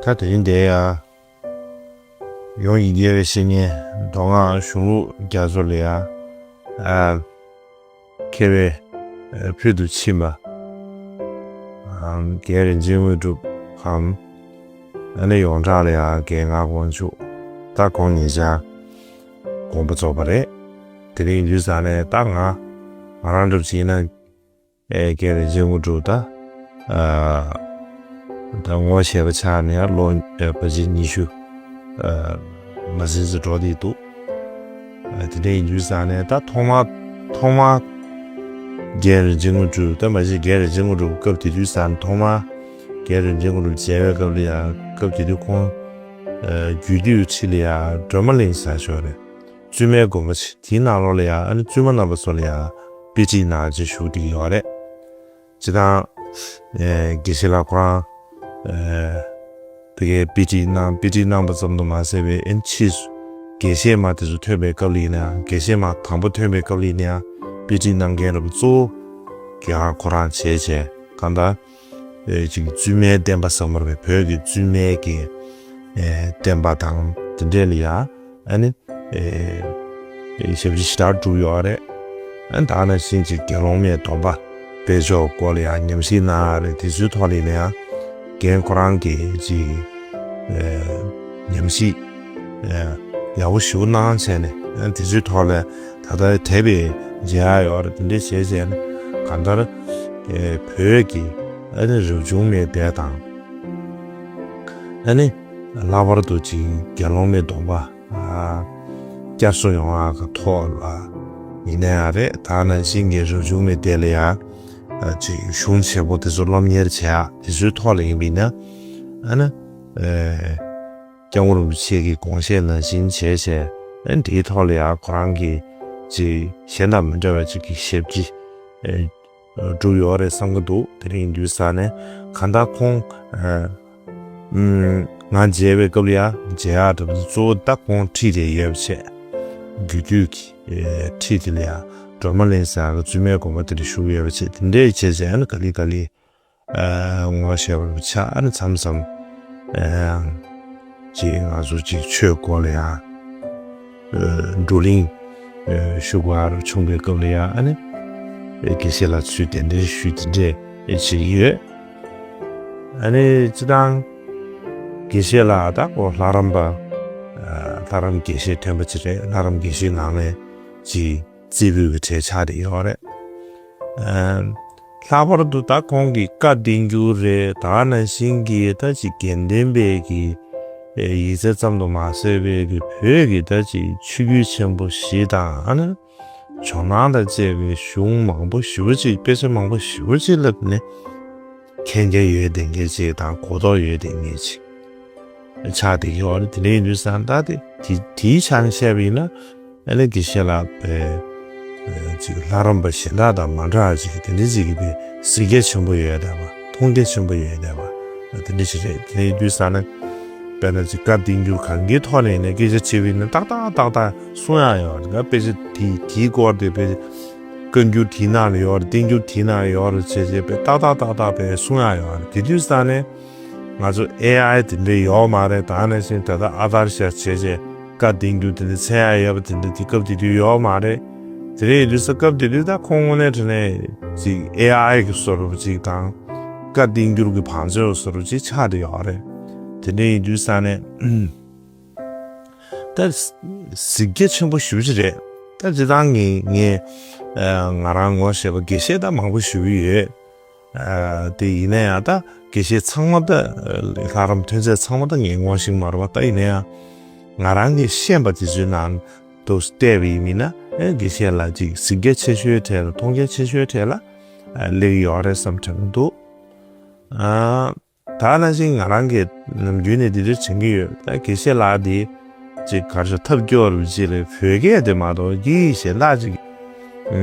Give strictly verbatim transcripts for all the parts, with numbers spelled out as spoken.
ད་དེ་རིང་འདིར་ཡང་ཡོངས་ཀྱི་དགེ་བའི་བཤེས་གཉེན་མདོ་སྔགས་གཞུང་ལུགས་རྒྱ་མཚོ་ལ་ཡང་ཨ་མཁས་པའི་ཕུལ་དུ་ཕྱིན་པ། ཨ་རྒན་རིན་ཆེན་དངོས་གྲུབ་གམ། ཨ་ནི་ཡོངས་གྲགས་ལ་ཡང་རྒན་ངག་དབང་ཕྱུག་ད་ཁོང་ཉེ་ཆར་དགོངས་པ་རྫོགས་པ་རེད། དེ་རིང་ཡིན་དུས་ཙང་ནས་ད་ང་ང་རང་འདྲ་བྱས་ན། ཨེ་རྒན་རིན་ཆེན་དངོས་གྲུབ་ད། ཨ་ད་ངོ་ཤེས་པ་ཆགས་ནས་ལོ་ཨེ་ཕལ་ཆེར་ཉི་ཤུ་ཨ་མ་ཟིན་ཙམ་འགྲོ་བསྡད་འདུག་ཨ་དེ་འདྲ་ཡིན་དུས་ཙང་ནས་ད་ཐོག་མ་ཐོག་མ་རྒན་རིན་ཆེན་དངོས་གྲུབ་ད་མ་གཞི་རྒན་རིན་ཆེན་དངོས་གྲུབ་སྐབས་དེ་དུས་ཙང་ཐོག་མ་རྒན་རིན་ཆེན་དངོས་གྲུབ་མཇལ་བའི་སྐབས་ལ་ཡང་སྐབས་དེ་དུས་ཁོང་ཨ་རྒྱུད་སྟོད་ཁྲི་ལ་ཡང་སྒྲོལ་མ་གླིང་ཟེར་ཞོར་རེད། བཙུན་མའི་དགོན་པ་ཆེ་དེའི་ནང་ལོགས་ལ་ཡང་ཨ་ནི་བཙུན་མ་རྣམ་པ་ཚོ་ལ་ཡང་དཔེ་ཁྲིད་གནང་བྱས་བཞུགས་བསྡད་ཡོད་རེད། སྤྱིར་བཏང་ཨེ་དགེ་བཤེས་ལགས་ཁོ་རང་ཨེ་དེ་གའི་དཔེ་ཁྲིད་གནང་དཔེ་ཁྲིད་གནང་པ་ཙམ་དུ་མ་ཟད་པའི་ཨེ་ཕྱིས་སུ་དགེ་བཤེས་མ་དེ་ཚོ་ཐོན་པའི་སྐབས་ལ་ཡིན་ན་ཡང་དགེ་བཤེས་མ་དང་པོ་ཐོན་པའི་སྐབས་ལ་ཡིན་ན་ཡང་དཔེ་ཁྲིད་གནང་མཁན་རབ་གཙོ་བོ་རྒན་ཁོ་རང་བྱས་བྱས་གང་ལྟར། ཨེ་ཅིག་བཙུན་མའི་བསྟན་པ་ཟེར་མ་རེད་པས་བོད་ཀྱི་བཙུན་མའི་གི་ཨེ་བསྟན་པ་དང་དེ་འདྲས་ལ་ཡང་ཨ་ནི་ཨེ་ཞབས་ཕྱི་ཞེ་དྲག་བསྒྲུབས་ཡོད་རེད། ཨ་ནི་ད་ནང་བཞིན་ཅིག་དགེ་སློང་མའི་སྡོམ་པ་སྤེལ་ཕྱོགས་སྐོར་ལ་ཡང་ཉམས་ཞིབ་གནང་ཡ་རེད། དེ་ཚོའི་ཐོག་ལ་ཡིན་ན་ཡང་རྒན་ཁོ་རང་གིས་ཅིག་ཨེ་ཉམས་ཞིབ་ཨེ་ཡག་པོ་ཞེ་པོ་གནང་བྱས་ནས་ཨ་ནི་དེ་ཚོའི་ཐོག་ལ་ད་ལྟ་དེབ་མཇལ་ཡ་ཡོད་རེད། དེ་འདྲས་བྱས་བྱས་ནས་གང་ལྟར་ཨེ་བོད་ཀྱི་ཨ་ནི་རབ་བྱུང་མའི་སྡེ་དང་། ཨ་ནི་ལྷག་པར་དུ་ཅིག་དགེ་སློང་མའི་སྡོམ་པ་ཨ་བསྐྱར་གསོ་ཡོང་ཡག་གི་ཐོག་ལ་ཡིན་ན་ཡང་རེད། ད་ནང་བཞིན་གྱི་རབ་བྱུང་མའི་སྡེ་ལ་ཡང་ཨ་ཅིག་གཞུང་ཆེན་པོ་དེ་ཚོ་སློབ་གཉེར་བྱེད་ཡག་དེ་ཚོའི་ཐོག་ལ་ཡིན་པ་ཡིན་ན་ཨ་ནི་ཨེ་སྐྱབས་མགོན་རིན་པོ་ཆེ་གི་དགོངས་བཞེད་ནང་བཞིན་བྱས་བྱས་ཨ་ནི་དེའི་ཐོག་ལ་ཡང་ཁོ་རང་གི་ཅིག་གཞན་དང་མི་འདྲ་བའི་ཅིག་གི་ཞབས་ཕྱི་ཨེ་བསྒྲུབས་ཡོད་རེད་བསམ་གྱི་འདུག་དེ་རིང་ཡིན་དུས་ཙང་ནས་གང་ལྟར་ཁོང་ཨ་ཨུམ་ང་མཇལ་བའི་སྐབས་ལ་ཡང་མཇལ་ཡག་འདྲ་པོ་གཙོ་བོ་ད་ཁོང་ཁྲིད་དེ་ཡོད་པ་བྱས། རྒྱུད་སྟོད་ཀྱི་ཨེ་ཁྲིད་དེ་ལ་ཡང་སྒྲོལ་མ་གླིང་ཟེར་ཡག་གི་བཙུན་མའི་དགོན་པ་དེ་ལ་བཞུགས་ཡོད་པ་བྱས། དེ་འདྲས་བྱས་བྱས་ཨ་ནི་ག་ལེ་ག་ལེ་ཨ་ངོ་ཤེས་པ་ཆགས། ཨ་ནི་མཚམས་མཚམས་ཨ་ཅིག་ང་ཚོ་ཅིག་ཆོས་སྐོར་ལ་ཡང་ཨ་བགྲོ་གླེང་ཨ་ཞུ་དགོས་ཡ་རུ་བྱུང་བའི་སྐབས་ལ་ཡང་ཨ་ནི་དགེ་བཤེས་ལགས་ཚུར་གདན་འདྲེན་ཞུས་དེ་འདྲས་བྱེད་ཀྱི་ཡོད། ཨ་ནི་སྤྱིར་བཏང་དགེ་བཤེས་ལགས་ད་ཁོ་ལྷ་རམས་པ་ཨ་ལྷ་རམས་དགེ་བཤེས་ཐོན་པ་ཅིག་རེད། ལྷ་རམས་དགེ་བཤེས་ངང་ནས་ཅིག་རྩེ་ཕུད་ཀྱི་གྲས་ཆགས་བསྡད་ཡོད་རེད། ཨ་ལྷག་པར་དུ་ད་ཁོང་གི་བཀའ་བསྟན་འགྱུར་རེད། ད་ནང་བཞིན་གྱི་ད་ཅིག་དགེ་ལྡན་པའི་གི་ཨེ་ཡིག་ཚད་ཙམ་དུ་མ་ཟད་པའི་གི་བོད་ཀྱི་ད་ཅིག་ཆོས་བརྒྱུད་ཆེན་པོ་བཞི་དང་ཨ་ནི་ཇོ་ནང་དང་བཅས་པའི་གཞུང་མང་པོ་ཞེ་པོ་ཅིག་དཔེ་ཆ་མང་པོ་ཞེ་པོ་ཅིག་ལ་ནི་མཁྱེན་རྒྱ་ཡོད་བསྡད་མཁན་ཅིག་དང་གོ་རྟོགས་ཡོད་བསྡད་མཁན་ཅིག་ཆགས་བསྡད་ཀྱི་ཡོད་རེད། དེ་འདྲ་ཡིན་དུས་ཙང་ད་དེ་དེ་དེའི་ཆ་ནས་བཤད་པ་ཡིན་ན་ཨ་ནི་དགེ་བཤེས་ལགས་པའི་ཅིག་ལྷ་རམས་པ་གཞན་དག་དང་མ་འདྲ་བ་ཅིག་དེ་འདྲ་ཅིག་གི་པའི་གཟིགས་རྒྱ་ཆེན་པོ་ཡོད་བསྡད་པ། མཐོང་རྒྱ་ཆེན་པོ་ཡོད་བསྡད་པ་དེ་འདྲ་ཅིག་རེད། དེ་འདྲ་ཡིན་དུས་ཙང་ན་དཔེར་ན་ཅིག་བཀའ་བསྟན་འགྱུར་གང་གའི་ཐོག་ནས་ཡིན་ན་སྐད་ཆ་བྱས་པ་ཡིན་ན་ཏག་ཏག་ཏག་ཏག་གསུང་ཡག་ཡོད་རེད། ང་དཔེ་ཆ་དེ་དེའི་སྐོར་དེ་དཔེ་བཀའ་འགྱུར་དེའི་ནང་ལ་ཡོད་རེད། བསྟན་འགྱུར་དེའི་ནང་ལ་ཡོད་རེད་བྱས་བྱས་དཔེ་ཏག་ཏག་ཏག་ཏག་དཔེ་གསུང་ཡག་ཡོད་རེད། དེ་དུས་ཙང་ནས་ང་ཚོ་ཨེ་ཨའི་དེ་འདྲ་ཡོད་མ་རེད། ད་ནང་བཞིན་ད་ལྟ་ཨ་དར་ཤ་བྱས་བྱས་བཀའ་བསྟན་འགྱུར་དེ་འདྲ་འཚོལ་ཡག་ཡོད་པ་དེ་འདྲ་དེ་སྐབས་དེ་དུས་ཡོད་མ་རེད། དེ་འདྲ་ཡིན་དུས་ས་སྐབས་དེ་དུས་ད་ཁོང་དངོས་གནས་དྲང་གནས་ཅིག་ཨེ་ཨའི་གི་བཟོ་འདྲ་ཅིག་དང་བཀའ་བསྟན་འགྱུར་གྱི་བང་མཛོད་བཟོ་འདྲ་ཅིག་ཆགས་བསྡད་ཡོད་རེད། དེ་འདྲ་ཡིན་དུས་ཙང་ནས་ད་གཟིགས་རྒྱ་ཆེན་པོ་ཞེ་པོ་ཅིག་རེད། ད་སྤྱིར་བཏང་ངས་ངས་ཨ་ང་རང་ངོ་ཤེས་པ་དགེ་བཤེས་ད་མང་པོ་ཞེ་པོ་ཡོད། ཨ་དེ་ཡིན་ན་ཡང་ད་དགེ་བཤེས་ཚང་མ་ད་ལྷ་རམས་ཐོན་རྫས་ཚང་མ་ད་ངས་ངོ་ཤེས་མ་རེད་པ། ད་ཡིན་ན་ཡང་ང་རང་གིས་ཤེས་པ་དེ་ཚོའི་ནང་དུ་བལྟས་པ་ཡིན་ན་ཨེ་དགེ་བཤེས་ལགས་ཅིག་གཟིགས་རྒྱ་ཆེ་ཤོས་གྲས་ལ་མཐོང་རྒྱ་ཆེ་ཤོས་གྲས་ལ་ཨ་སླེབས་ཡོད་རེད་བསམ་དྲན་གྱི་འདུག་ཨ་ད་ནང་བཞིན་ང་རང་གིས་ནམ་རྒྱུན་ནས་འདི་འདྲ་དྲན་གྱི་ཡོད། ད་དགེ་བཤེས་ལགས་འདི་ཅིག་ག་རེ་ཟེར་ཐབས་སྐྱོ་བོ་རུ་ཅིག་ལས་བོད་སྐད་དེ་མ་གཏོགས་སྐད་ཡིག་གཞན་དག་ཅིག་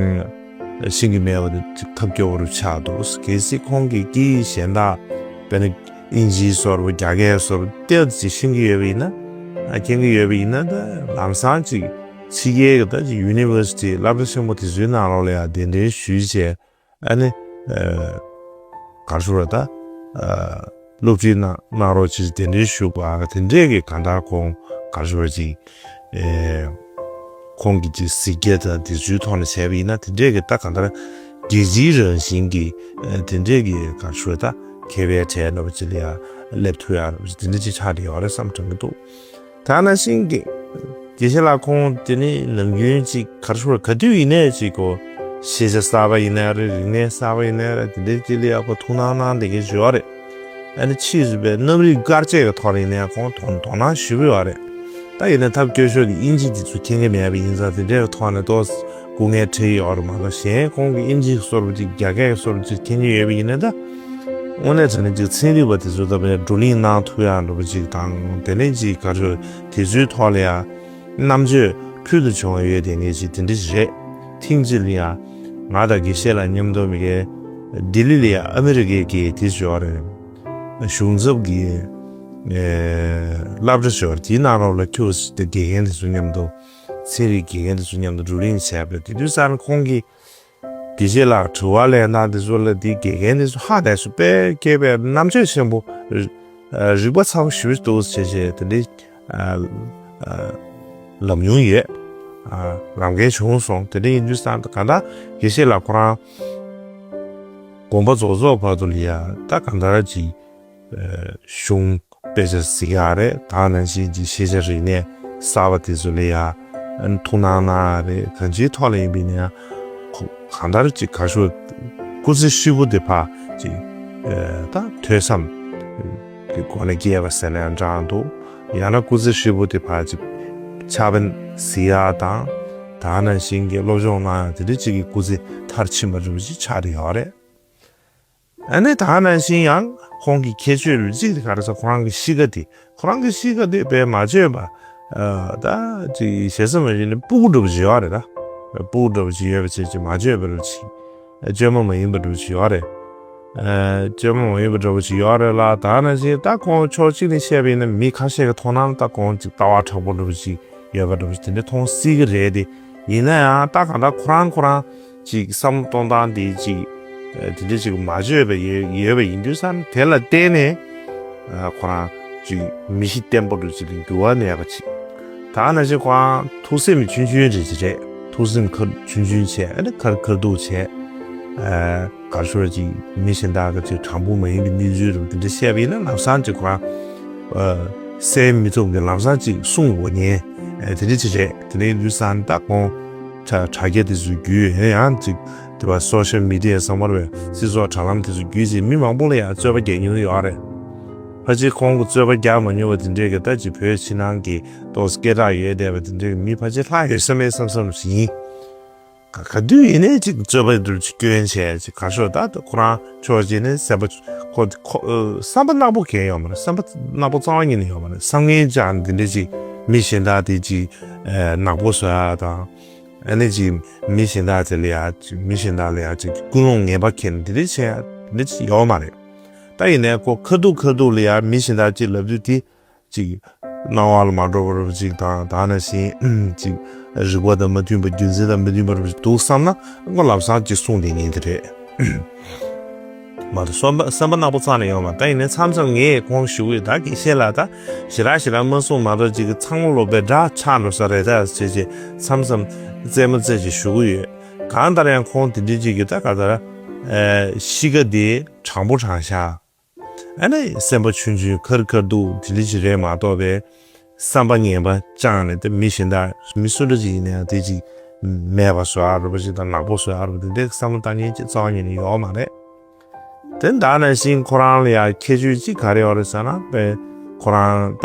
ཤེས་ཀྱི་མེད་པ་དེ་ཅིག་ཐབས་སྐྱོ་བོ་རུ་ཆགས་འདུག་གལ་སྲིད་ཁོང་གིས་སྐད་ཡིག་གཞན་དག་དཔེར་ན་དབྱིན་ཇིའི་བཟོ་འདྲ་རྒྱ་སྐད་བཟོ་འདྲ་ཏོག་ཙམ་ཤེས་ཀྱི་ཡོད་པ་ཡིན་ན། ཨ་མཁྱེན་གྱི་ཡོད་པ་ཡིན་ན་ད་ལམ་སང་ཅིག་ཕྱི་རྒྱལ་གྱི་ད་ཅིག་ཡུ་ནི་ཝར་སི་ཊི་སློབ་གྲྭ་ཆེན་པོ་དེ་ཚོའི་ནང་ལོགས་ལ་ཡང་གདན་འདྲེན་ཞུས་བྱས། ཨ་ནི་ཨ་ག་རེ་ཟེར་ད། ཨ་ སློབ་ཁྲིད་གནང་གནང་རོགས་ཅེས་གདན་འདྲེན་ཞུ་བ་དེ་འདྲས་ཀྱི་གང་ལྟར་ཁོང་ག་རེ་ཞུ་བ་ཅིག་ཨེ། ཁོང་གི་ཅིག་གཟིགས་རྒྱ་དང་དེ་ཚོའི་ཐོག་ནས་བྱས་པ་ཡིན་ན་དེ་འདྲས་ཀྱི་ད་གང་ལྟར་རྒྱལ་སྤྱིའི་རང་བཞིན་གྱི་ཨེ་དེ་འདྲས་ཀྱི་ག་རེ་ཞུ་བ་ད་མཁས་པའི་གྲས་འདྲ་བ་ཅིག་ལ་ཡང་སླེབས་ཐུབ་ཡག་འདྲ་བ་ཅིག་དེ་འདྲས་ཅིག་ཆགས་བསྡད་ཡོད་རེད་བསམ་དྲན་གྱི་འདུག་ད་ནང་བཞིན་གྱི་དགེ་བཤེས་ལགས་ཁོང་དེ་ནི་ནམ་རྒྱུན་ཅིག་ག་རེ་ཞུ་བ་ག་དུས་ཡིན་ནའི་ཅིག་གོ་ཤེས་བྱ་གསར་པ་ཡིན་ནའི་རེད། རིག་གནས་གསར་པ་ཡིན་ནའི་རེད། དེ་འདྲའི་ཅིག་ལ་ཡག་པོ་ཐུགས་སྣང་གནང་བསྡད་མཁན་ཞིག་ཡོད་རེད། ཨ་ནི་ཕྱིས་སུ་པའི་རྣམ་རིག་དཀར་ཆའི་གི་ཐོག་ནས་ཡིན་ནའི་ཁོང་དོ་དོ་སྣང་ཞེ་པོ་ཡོད་རེད། ད་ཡིན་ནའི་ཐབས་སྐྱོ་ཤོས་ཀྱི་དབྱིན་ཇི་དེ་ཚོ་མཁྱེན་གྱི་མེད་པ་ཡིན་ཙང་དེ་འདྲའི་གི་ཐོག་ནས་ཏོག་ཙམ་སྐུ་ངལ་འཕྲད་ཡོད་རེད་མ་གཏོགས་གཞན་ཁོང་གི་དབྱིན་ཇི་གི་སོར་བ་ཅིག་རྒྱ་སྐད་ཀྱི་སོར་བ་ཅིག་མཁྱེན་གྱི་ཡོད་པ་ཡིན་ནའི་ད། དངོས་གནས་དྲང་གནས་ཅིག་ཚན་རིག་པ་དེ་ཚོ་ད་བར་བགྲོ་གླེང་གནང་ཐུབ་ཡག་འདྲ་པོ་ཅིག་དང་དེ་ནས་ཅིག་ག་རེ་དེ་ཚོའི་ཐོག་ལ་ཡང་རྣམ་དཔྱོད་ཕུལ་དུ་བྱུང་བ་ཡོད་དེ་ངེས་ཅིག་དེ་འདྲ་ཞིག་རེད། ཐེངས་གཅིག་ལ་ཡང་ང་དང་དགེ་བཤེས་ལགས་མཉམ་དུ་མི་གའི་ལྡི་ལི་ལ་ཡང་ཨ་མི་རི་ཀའི་གི་དེ་ཞོར་གཞུང་ཚབ་ཀྱི་སློབ་གྲྭ་ཞོར་དེའི་ནང་ལོགས་ལ་ཁྱོད་དགེ་རྒན་དེ་ཚོ་མཉམ་དུ་ཚན་རིག་དགེ་རྒན་དེ་ཚོ་མཉམ་དུ་བགྲོ་གླེང་བྱས་པ་དེ་དུས་ཙང་ཁོང་གིས། དགེ་བཤེས་ལགས་དྲི་བ་ལན་གནང་དེ་ཚོ་ལ་དེ་དགེ་རྒན་དེ་ཚོ་ཧ་ལས་སུ་དཔེ་སྐྱེས་པའི་རྣམ་དཔྱོད་ཆེན་པོ་རིག་པ་ཚ་པོ་ཞེ་པོ་འདུག་ཟེར་བྱས་དེ་འདྲའི་ལབ་མྱོང་ཡོད། ལབ་མཁན་བྱུང་སོང་། དེ་འདྲ་ཡིན་དུས་ཙང་གང་ལྟར་དགེ་བཤེས་ལགས་ཁོ་རང་དགོངས་པ་རྫོགས་རྫོགས་བར་དུ་ལ་ཡ་ད་གང་ལྟར་ཅིག་གཞུང་དཔེ་ཆ་གཟིགས་ཡག་རེད། ད་ནང་བཞིན་གྱི་ཤེས་བྱ་རིག་གནས་གསར་པ་དེ་ཚོ་ལ་ཡང་ཐུགས་སྣང་གནང་ཡག་རེད། གང་ཅིའི་ཐོག་ལ་ཡིན་པ་ཡིན་ན་ཡང་ཁོ་གང་ལྟར་ཅིག་ག་ཤོད་སྐུ་ཚེ་ཧྲིལ་པོ་དེ་ཕར་ཅིག་ད་ཐོས་བསམ་གྱི་སྒོ་ནས་བསྐྱལ་བ་ཟེར་ན་ཡང་འདྲ་འདུག་ཡང་ན་སྐུ་ཚེ་ཧྲིལ་པོ་དེ་ཕར་ཅིག་ཕྱག་དཔེ་གཟིགས་ཡག་དང་ད་ནང་བཞིན་གྱི་སློབ་སྦྱོང་གནང་ཡག་དེ་འདྲ་ཅིག་གི་སྐུ་ཚེ་མཐར་ཕྱིན་པ་འདྲ་པོ་ཅིག་ཆགས་བསྡད་ཡོད་རེད། ཨ་ནི་ད་ག་ནང་བཞིན་ཡང་ཁོང་གི་ཁྱད་ཆོས་རུ་གཅིག་དེ་ག་རེ་ཟེར་ཁོ་རང་གི་གཤིས་ཀ་དེ་ཁོ་རང་གི་གཤིས་ཀ་དེ་དཔེ་མ་བརྗོད་པ། ཨ་ད་ཅིག་ཞེ་ས་མ་བྱས་ནས་སྤུ་གུ་འདྲ་པོ་ཅིག་ཡོད་རེད་ད། སྤུ་གུ་འདྲ་པོ་ཅིག་ཡོད་པ་བྱས་ཅིག་མ་བརྗོད་པ་འདྲ་པོ་ཅིག་བཅོས་མ་མ་ཡིན་པ་འདྲ་པོ་ཅིག་ཡོད་རེད། ཨ་བཅོས་མ་མ་ཡིན་པ་འདྲ་པོ་ཅིག་ཡོད་རེད་ལ། ད་ག་ནང་བཞིན་ད་ཁོང་ཕྱོགས་གཅིག་ནས་བཤད་པ་ཡིན་ན་མི་ཁ་ཤས་ཀྱི་མཐོང་སྣང་ད་ཁོང་ཅིག་ལྟ་བ་དྲག་པོ་འདྲ་པོ་ཅིག་ཡོད་པ་འདྲ་པོ་ཅིག་དེ་འདྲ་མཐོང་སྲིད་ཀྱི་རེད་དེ། ཡིན་ན་ཡང་ད་གང་ལྟར་ཁོ་རང་ཁོ་རང་ཅིག་བསམ་བློ་གཏོང་སྟངས་དེ་ཅིག་ཨ་དེ་འདྲ་ཅིག་མ་བརྗོད་པ་ཡོད་ཡོད་པ་ཡིན་དུས་ཙང་དེ་ལ་བརྟེན་ནས་ཨ་ཁོ་རང་ཅིག་མི་གཤིས་བརྟན་པོ་འདྲ་ཅིག་ལ་འགྱུར་བ་མེད་པ་ཅིག་ད་ནང་བཞིན་ཁོ་རང་ཐུགས་སེམས་ཆུང་ཆུང་རེད་ཅིག་རེད། ཐུགས་སེམས་ཁར་ཆུང་ཆུང་བྱས་ཨ་ནི་ཁར་ཁར་འདུག་བྱས་ཨ་གར་ཤོར་ཅིག་མི་གཞན་དག་གི་ཅིག་དྲང་པོ་མ་ཡིན་པའི་གནས་ཚུལ་རུ་དེ་འདྲ་བཤད་པ་ཡིན་ན་ལམ་སང་ཅིག་ཁོ་རང་ཨ་གསན་མི་ཐུབ་མཁན་ལམ་སང་ཅིག་གསུང་འོ་ཉན་ཨ་དེ་འདྲ་ཅིག་རེད། དེ་འདྲ་ཡིན་དུས་ཙང་ད་ཁོང་དྲ་དྲ་རྒྱ་དེ་ཚོ་བརྒྱུད་ཡང་ཡང་ཅིག་དེ་བ་སོ་ཤལ་མི་ཌི་ཡ་ཚང་མར་བའི་སྤྱི་ཚོགས་དྲ་ལམ་དེ་ཚོ་བརྒྱུད་ཅིག་མི་མང་པོ་ལ་ཡང་རྩོད་པ་རྒྱག་མྱོང་ཡོད་རེད། ཕལ་ཆེར་ཁོང་གི་རྩོད་པ་རྒྱག་མ་མྱོང་བ་དེ་འདྲས་ཀྱི་ད་ཅིག་བོད་ཕྱི་ནང་གི་ཏོག་སྐད་གྲགས་ཡོད་བསྡད་པ་དེ་འདྲས་ཀྱི་མི་ཕལ་ཆེར་ལྷག་ཡོད་ས་མེད་བསམ་བསམ་ཞིག་ཡིན། ག་ག་དུས་ཡིན་ནའི་ཅིག་རྩོད་པ་འདྲ་ཅིག་སྐྱོན་བྱས་ཅིག་ག་ཤོད་ད་ཁོ་རང་ཕྱོགས་གཅིག་ནས་སེམས་པ་ཁོ་ཁོ་བསམ་པ་ནག་པོ་གང་ཡོད་མ་རེད། བསམ་པ་ནག་པོ་རྩ་བ་ཉིད་ནས་ཡོད་མ་རེད། བསམ་ངན་ཅང་འདི་འདྲ་ཅིག་མི་གཞན་དག་དེ་ཅིག་ནག་པོ་བཟོ་ཡ་དང་ཨ་ནི་ཅིག་མི་གཞན་དག་དེ་ལ་ཡ་ཅིག་མི་གཞན་དག་ལ་ཡ་ཅིག་ཀུན་སློང་ངན་པ་འཁྱེར་འདི་འདྲ་བྱས་ཡ་འདི་ཅིག་ཡོད་མ་རེད། ད་ཡིན་ནའི་ཁོ་ཁ་ཐུག་ཁ་ཐུག་ལ་ཡ་མི་གཞན་དག་ཅིག་ལབ་དུས་དེ། ཅིག་སྣང་བ་ལ་མ་འགྲོ་བ་རུ་ཅིག་དང་ད་ནང་བཞིན་ཅིག་རིག་པ་དང་མ་མཐུན་པ་རྒྱུ་མཚན་དང་མ་མཐུན་པ་རུ་ཅིག་འདུག་བསམ་ན་ཁོ་ལམ་སང་ཅིག་གསུང་བསྡད་མཁན་དེ་རེད། མ་གཏོགས་བསམ་པ་བསམ་པ་ནག་པོ་རྩ་ནས་ཡོད་མ་རེད། ད་ཡིན་ནའི་མཚམས་མཚམས་ངས་ཁོང་ཞུ་གི་ཡོད། ད་དགེ་བཤེས་ལགས་ད་ཞེ་དྲག་ཞེ་དྲག་མ་གསུང་མ་གཏོགས་ཅིག་གི་ཚང་མ་ལོ་པའི་འདྲ་ཆགས་འགྲོ་ས་རེད་ད་ཟེར་བྱས་མཚམས་མཚམས་རྩེད་མོ་རྩེ་བྱས་ཞུ་གི་ཡོད། གང་ལྟར་ཡང་ཁོང་དེ་འདྲའི་ཅིག་གི་ད་ག་ད་གཤིས་ཀ་དེ་དྲང་པོ་དྲང་བཞག་ཨ་ནི་སེམས་པ་ཆུང་ཆུང་ཁར་ཁར་འདུག་དེ་འདྲ་ཅིག་རེད་མ་གཏོགས་པའི་བསམ་པ་ངན་པ་བཅངས་ནས་དེ་མི་གཞན་དག་མི་སུ་འདྲ་ཅིག་ཡིན་ན་ཡང་དེ་ཅིག་མེད་པ་བཟོ་ཨ་རུ་པ་ཅིག་དང་ནག་པོ་བཟོ་ཨ་རུ་པ་དེ་འདྲའི་བསམ་བློ་བཏང་མཁན་ཅིག་རྩ་བ་ཉིད་ནས་ཡོད་མ་རེད། དེ་ད་ནང་བཞིན་ཁོ་རང་ལ་ཡང་ཁྱད་ཆོས་ཅིག་ག་རེ་ཡོད་རེད་ཟེར་ན་དཔེ་ཁོ་རང་ད་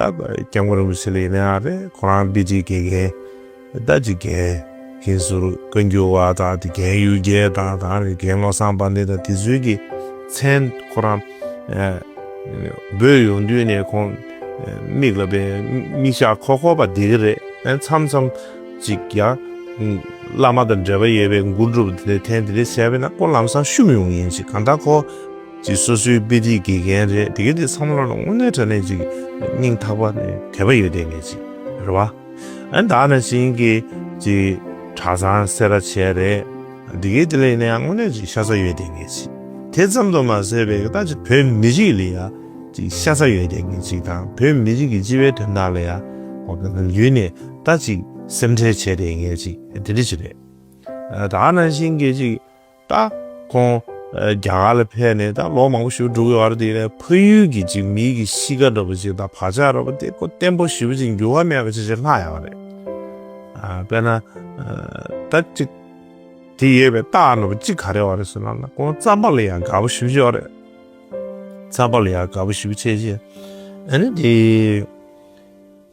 སྐྱབས་མགོན་རིན་པོ་ཆེ་ལ་ཡིན་ན་ཡང་རེད། ཁོ་རང་དཔེ་ཁྲིད་དགེ་རྒན། ད་ཅིག་རྒན་ཧིན་སུར་བཀའ་འགྱུར་བ་དང་དེ་རྒན་ཡུལ་རྒྱལ་དང་དང་རེད་རྒན་བློ་བཟང་དཔལ་ལྡན་དང་དེ་ཚོའི་གི་མཚན་ཁོ་རང་འབོད་ཡོང་དུས་ནས་ཁོང་མིག་ལ་བས་མིག་ཞགས་ཁོ་ཁོ་པ་བསྡད་གི་རེད། མཚམས་མཚམས་ཅིག་ཡང་བླ་མ་དང་འབྲེལ་བ་ཡོད་པའི་མགུར་སྒྲུབ་དེ་འདྲ་ཐེངས་དེ་འདྲ་བྱས་པས་ན་ཁོ་ལམ་སང་ཤུམ་ཡོང་ཡིན་ཅིག་གང་ལྟར་ཁོ་ཅིག་སོ་སོའི་དཔེ་ཁྲིད་དགེ་རྒན་རེད། དེ་གི་དེ་ཚང་མ་ལ་དངོས་གནས་དྲང་གནས་ཅིག་སྙིང་ཐག་པ་ནས་དད་པ་ཡོད་བསྡད་མཁན་ཅིག་རེད་བ། ཨ་ནི་ད་ནང་བཞིན་གྱི་ཅིག་གྲྭ་ཚང་སེ་ར་བྱས་རེད། འདི་གའི་དེ་ལས་ནས་ཡང་དངོས་གནས་ཅིག་ཤ་ཚ་ཡོད་བསྡད་མཁན་ཅིག་དེ་ཙམ་དུ་མ་ཟད་པའི་ད་ཅིག་བོད་མི་རིགས་ལ་ཡང་ དེ་ཤ་ཚ་ཡོད་དེ་ངེས་ཅིག་དང་བོད་མི་རིགས་ཀྱི་སྤྱི་པའི་དོན་དག་ལ་ཡང་ཡུལ་ནས་ད་ཅིག་སེམས་ཁྲལ་བྱས་དེ་ངེས་ཅིག་དེ་འདྲ་ཅིག་རེད། ད་ནང་བཞིན་གྱི་ཅིག་ད་ཁོང་རྒྱ་གར་ལ་ཕེབས་ནས་ད་ལོ་མང་པོ་ཞིག་འགྲོ་གི་ཡོད་རེད། དེ་ནས་ཕ་ཡུལ་གྱི་ཅིག་མི་གི་གཤིས་ཀ་འདྲ་པོ་ཅིག་དང་བག་ཆགས་འདྲ་པོ་དེ་ཁོ་བརྟན་པོ་ཞེ་པོ་ཅིག་འགྱུར་བ་མེད་པ་ཅིག་ཅིག་ལྷག་ཡོད་རེད། དཔེར་ན་ད་ཅིག་དེ་ཡོད་པའི་རྟགས་འདྲ་པོ་ཅིག་ག་རེ་ཡོད་རེད་ཟེར་ན་ཁོང་རྩམ་པ་ལ་ཡང་དགའ་པོ་ཞེ་པོ་ཅིག་ཡོད་རེད། རྩམ་པ་ལ་ཡང་དགའ་པོ་ཞེ་པོ་ཅིག་བྱས་རྗེས་ཨ་ནི་དེ།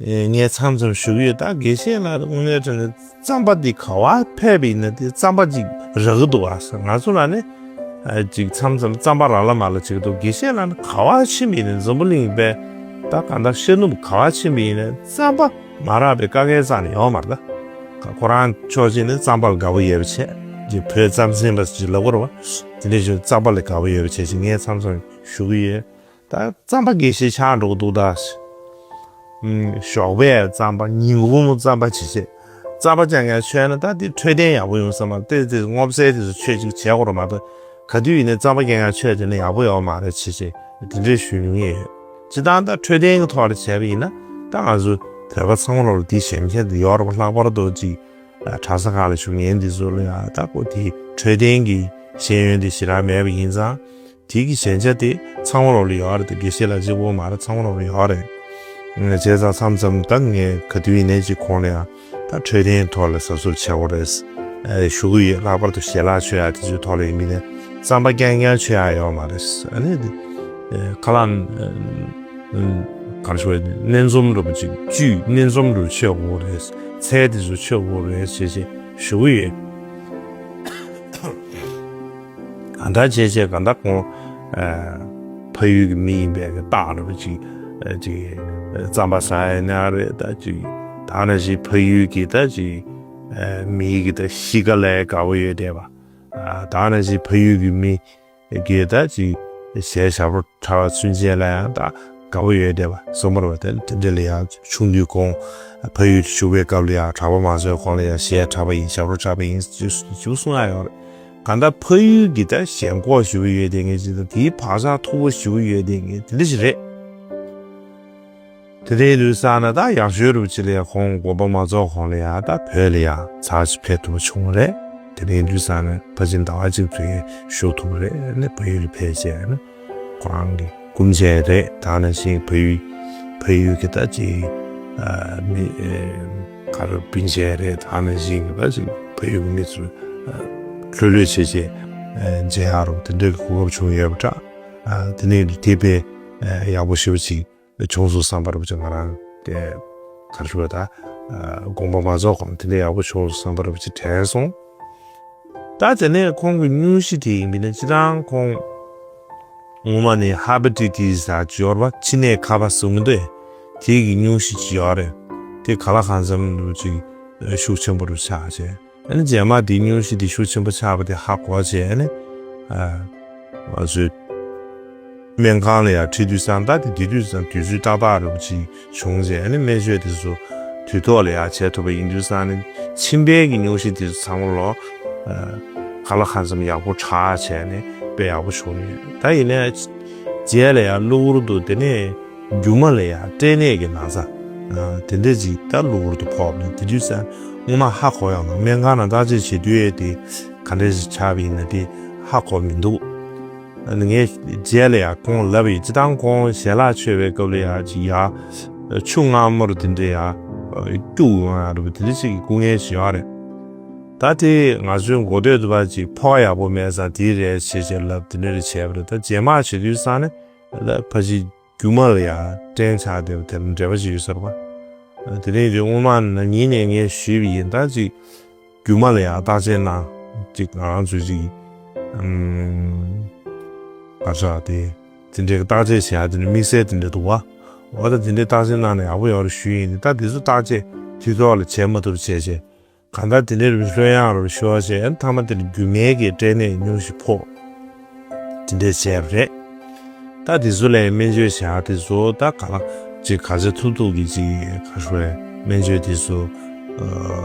ངས་མཚམས་མཚམས་ཞུ་གི་ཡོད། ད་དགེ་བཤེས་ལགས་དངོས་གནས་དྲང་གནས་རྩམ་པ་འདི་ག་བ་ཕེབས་པ་ཡིན་ན་དེ་རྩམ་པ་ཅིག་རག་གི་འདུག་ཨ། ང་ཚོ་ལ་ནི་ཅིག་མཚམས་མཚམས་རྩམ་པ་རག་ལ་མ་ལ་བྱེད་ཀྱི་འདུག་དགེ་བཤེས་ལགས་ནི་ག་བ་ཕྱིན་པ་ཡིན་ན་འཛམ་བུ་གླིང་པའི་ད་གང་ལྟར་ཤར་ནུབ་ག་བ་ཕྱིན་པ་ཡིན་ན་རྩམ་པ་མ་རག་པའི་དཀའ་ངལ་རྩ་ནས་ཡོད་མ་རེད། ད་ཁོ་རང་ཕྱོགས་གཅིག་ནས་རྩམ་པ་ལ་དགའ་པོ་ཡོད་པ་བྱས་ཅིག་བོད་རྩམ་ཟན་པ་ཅིག་ལབ་དགོས་རེད་བ། དེ་འདྲ་ཞིག་རྩམ་པ་ལ་དགའ་པོ་ཡོད་པ་བྱས་ཅིག་ངས་མཚམས་མཚམས་ཞུ་གི་ཡོད། ད་རྩམ་པ་དགེ་བཤེས་ཆགས་འགྲོ་གི་འདུག་ད། ཞོགས་པའི་རྩམ་པ་ཉིན་གུང་རྩམ་པ་བྱེད་བྱེད། རྩམ་པ་ཅང་ཡང་མཆོད་ན་ད་དེ་འཕྲོད་བསྟེན་ཡག་པོ་ཡོང་ས་མ་རེད། དེ་དེ་སྔོ་ཚལ་དེ་ཚོ་མཆོད་ཅིག་བྱས་དགོས་རེད་མ་གཏོགས་ག་དུས་ཡིན་ནའི་རྩམ་པ་ཅང་ཡང་མཆོད་བྱས་ན་ཡག་པོ་ཡོད་མ་རེད་བྱེད་བྱེད་དེ་འདྲས་ཞུ་མྱོང་ཡོད། སྤྱིར་བཏང་ད་འཕྲོད་བསྟེན་གྱི་ཐོག་ལ་བྱས་པ་ཡིན་ན་ད་ང་ཚོ་བོད་པ་ཚང་མ་ལོ་ལ་དེ་ཞན་ཁྱད་དུ་ཡོད་རེད་པ། ལྷག་པར་དུ་ཅིག་གྲྭ་ས་ཁག་ལ་བཞུགས་མཁན་འདི་ཚོ་ལ་ཡང་ད་ཁོ་དེ་འཕྲོད་བསྟེན་གྱི་ཤེས་ཡོན་དེ་ཞེ་དྲག་མེད་པ་ཡིན་ཙང་། དེ་གི་ཞན་ཆ་དེ་ཚང་མ་ལོ་ལ་ཡོད་རེད། དེ་དགེ་བཤེས་ལགས་གཅིག་པོ་མ་རེད། ཚང་མ་ལོ་ལ་ཡོད་རེད། བྱས་ཙང་མཚམས་མཚམས་ད་ངས་ག་དུས་ཡིན་ནའི་ཅིག་ཁོང་ལ་ཡང་ད་འཕྲོད་བསྟེན་ཐོག་ལ་གཟབ་གཟབ་བྱེད་དགོས་རེད་ཞུ་གི་ཡོད། ལྷག་པར་དུ་ཞལ་ལག་མཆོད་ཡག་དེ་ཚོའི་ཐོག་ལ་ཡིན་མིན་ནས་རྩམ་པ་རྐྱང་རྐྱང་མཆོད་ཡག་ཡོད་མ་རེད། ཨ་ནི་དེ་ཁ་ལག་ག་རེ་ཞུ་དགོས་རེད། སྣེ་འཛོམས་འདྲ་པོ་ཅིག་བཅུད་སྣེ་འཛོམས་འདྲ་པོ་མཆོད་དགོས་རེད། ཚལ་དེ་ཚོ་མཆོད་དགོས་རེད་ཞེས་ཞེས་ཞུ་གི་ཡོད། གང་ལྟར་བྱས་བྱས་གང་ལྟར་ཁོང་ཕ་ཡུལ་གྱི་མི་ཡིན་པའི་གི་རྟགས་འདྲ་པོ་ཅིག་ཅིག་རྩམ་པ་ཟ་ཡ་ན་རེད། ད་ཅིག་ད་ནང་བཞིན་ཕ་ཡུལ་གྱི་ད་ཅིག་མི་གི་ད་གཤིས་ཀ་ལ་དགའ་པོ་ཡོད་བསྡད་པ། ད་ནང་བཞིན་ཕ་ཡུལ་གྱི་མི་གི་ད་ཅིག་གཞས་ཞབས་བྲོ་འཁྲབ་པ་ཚུན་ཆད་ལ་ཡང་ད་དགའ་པོ་ཡོད་བསྡད་པ་སོང་མ་རེད་པ། དེ་དེ་འདྲ་ལ་ཡང་ཆུང་དུས་ཁོང་ཕ་ཡུལ་དུ་བཞུགས་པའི་སྐབས་ལ་ཡང་གྲྭ་པ་མང་ཚོས་ཁོང་ལ་ཡང་གཞས་འཁྲབ་པ་ཡིན། ཞབས་བྲོ་འཁྲབ་པ་ཡིན་ཞུ་གསུང་ཡ་ཡོད་རེད། གང་ལྟར་ཕ་ཡུལ་གྱི་ད་ཞེན་ཁོག་ཞེ་པོ་ཡོད་བསྡད་མཁན་ཅིག་དང་དེའི་བག་ཆགས་མཐུག་པོ་ཞེ་པོ་ཡོད་བསྡད་མཁན་དེ་འདྲ་ཞིག་རེད། དེ་འདྲའི་དུས་ཙ་ན་ད་ཡག་ཤོས་རུ་ཅིག་ལ་ཡང་ཁོང་དགོངས་པ་མ་རྫོགས་གོང་ལ་ཡང་ད་བོད་ལ་ཡང་ཚར་ཅིག་ཕེབས་ཐུབ་པ་བྱུང་བ་རེད། དེ་འདྲའི་དུས་ཙ་ན་ཕ་ཆེན་ཟླ་བ་གཅིག་དུས་ཡང་བཞུགས་ཐུབ་པ་རེད། ཨ་ནི་ཕ་ཡུལ་ལ་ཕེབས་བྱས་ཨ་ནི་ཁོ་རང་གི་སྐུ་མཆེད་རེད། ད་ནང་བཞིན་ཕ་ཡུལ་ཕ་ཡུལ་གྱི་ད་ཅིག་མི་ག་རེ་སྤུན་མཆེད་རེད། ད་ནང་བཞིན་གྱི་ད་ཅིག་ཕ་ཡུལ་གྱི་མི་ཚོ་ལྷོད་ལྷོད་བྱས་བྱས་མཇལ་ཡག་རུ་དེ་འདྲའི་གོ་སྐབས་བྱུང་ཡོད་པ་འདྲ། དེ་ནས་དེ་དཔེ་ཡག་པོ་ཞེ་པོ་ཅིག་བྱུང་སོང་བསམ་པ་རུ་ཅིག་ང་རང་དེ་ག་རེ་ཞུ་བ་ད་དགོངས་པ་མ་རྫོགས་གོང་དེ་འདྲ་ཡག་པོ་བྱུང་སོང་བསམ་པ་རུ་ཅིག་དྲན་སོང་། ད་དེ་ནས་ཁོང་གི་སྙུང་གཞི་དེ་ཡིན་པས་ན་སྤྱིར་བཏང་ཁོང་སྔོན་མ་ནས་ཧེ་པ་ཊའི་ཊི་སི་ཟེར་ཅིག་ཡོད་རེད་པ། མཆིན་ནད་ཁ་པ་ཟེར་གྱི་འདུག་དེ་གི་སྙུང་གཞི་ཅིག་ཡོད་རེད། དེ་ག་ལ་གང་འཚམ་རུ་ཅིག་ཤུགས་ཆེན་པོ་རུ་ཆགས་བྱས། ཨ་ནི་རྗེས་མ་དེ་སྙུང་གཞི་དེ་ཤུགས་ཆེན་པོ་ཆགས་པ་དེ་ཧ་གོ་བྱས་ཨ་ནི། ང་ཚོའི་སྨན་ཁང་ལ་ཡང་ཁྲིད་དུས་ཙང་ད་དེ་དེ་དུས་ཙང་དུས་ཚོད་ཏག་ཏག་རུ་ཅིག་བྱུང་རྗེས་ཨ་ནི་སྨན་བཅོས་དེ་ཚོ་དུས་ཐོག་ལ་ཡང་བྱས་ཐུབ་པ་ཡིན་དུས་ཙང་ནི་མཆིན་པའི་གི་སྙུང་གཞི་དེ་ཚོ་ཚང་མ་ལོ་ག་ལ་གང་འཚམ་ཡག་པོ་དྲག་བྱས་ནས་དཔེ་ཡག་པོ་བྱུང་ནས་ད་ཡིན་ནའི་རྗེས་ལ་ཡང་གློ་བུར་དུ་དེ་ནས། རྒྱུ་མ་ལ་ཡང་སྐྲན་ནད་ཀྱི་ན་ཚ་དེ་འདྲ་ཅིག་ད་གློ་བུར་དུ་ཕོག་པ་ནི་དེ་དུས་ཙང་སྔོན་མ་ཧ་གོ་ཡོང་ན་སྨན་ཁང་ནང་བརྟག་དཔྱད་བྱེད་དུས་ཨེ་དེ་ག་འདྲ་ཞིག་ཆགས་པ་ཡིན་ན་དེ་ཧ་གོ་མི་འདུག་ངས་རྗེས་ལ་ཡང་ཁོང་ལབ་པ་ཡིན། སྤྱིར་བཏང་ཁོང་ཞལ་ལག་མཆོད་པའི་སྐབས་ལ་ཡང་ཅིག་ཡ་ཆུ་མངར་མོ་རུ་དེ་འདྲ་ཡ་སྐྱུག་ཡོང་ཡ་རུ་དེ་འདྲ་ཅིག་གི་སྐུ་ངལ་ཞིག་ཡོད་རེད། ད་དེ་ང་ཚོའི་མགོ་ཐོད་དུ་བ་ཅིག་ཕོག་ཡག་པོ་མེད་ཙང་དེ་རེད་བྱས་བྱས་ལབ་དེ་འདྲ་རེ་བྱས་པ་རེད། ད་རྗེས་མ་བྱེད་དུས་ཙང་ནས་ད་ཕ་ཅིག་རྒྱུ་མ་ལ་ཡང་སྐྲན་ཆགས་བསྡད་པ་དེ་ལ་འབྲེལ་བ་ཅིག་ཡོད་ས་རེད་པ། དེ་རིང་དེ་སྔོན་མ་ན་ནིང་ནས་ངས་ཞུས་པ་ཡིན། ད་ཅིག་རྒྱུ་མ་ལ་ཡང་བརྟག་དཔྱད་གནང་ཅིག་ང་རང་ཚོས་ཅིག་ཨམ་ག་ཚོད་དེ་དེ་འདྲའི་བརྟག་དཔྱད་བྱེད་ཡ་དེ་ནི་དམིགས་བསལ་དེ་འདྲ་འདུག་བ། འོ་ད་དེ་འདྲའི་བརྟག་དཔྱད་གནང་ན་ཡག་པོ་ཡོད་རེད་ཞུས་ཡིན། ད་དེ་ཚོ་བརྟག་དཔྱད་དུས་ཐོག་ལ་བྱེད་མ་ཐུབ་བྱས་བྱས། གང་ལྟར་དེ་འདྲའི་རིམ་ལྷོད་ཡངས་རུ་ཤོར་བྱས་མཐའ་མ་དེར་རྒྱུ་མའི་གི་སྐྲན་ནད་སྙུང་གཞི་ཕོག་དེ་འདྲས་བྱས་པ་རེད། ད་དེ་ཚོ་ལས་སྨན་བཅོས་བྱ་དེ་ཚོ་ད་ག་ལ་ཅིག་ག་ཚོད་ཐུབ་ཐུབ་ཀྱི་ཅིག་ག་ཤོད་སྨན་བཅོས་དེ་ཚོ་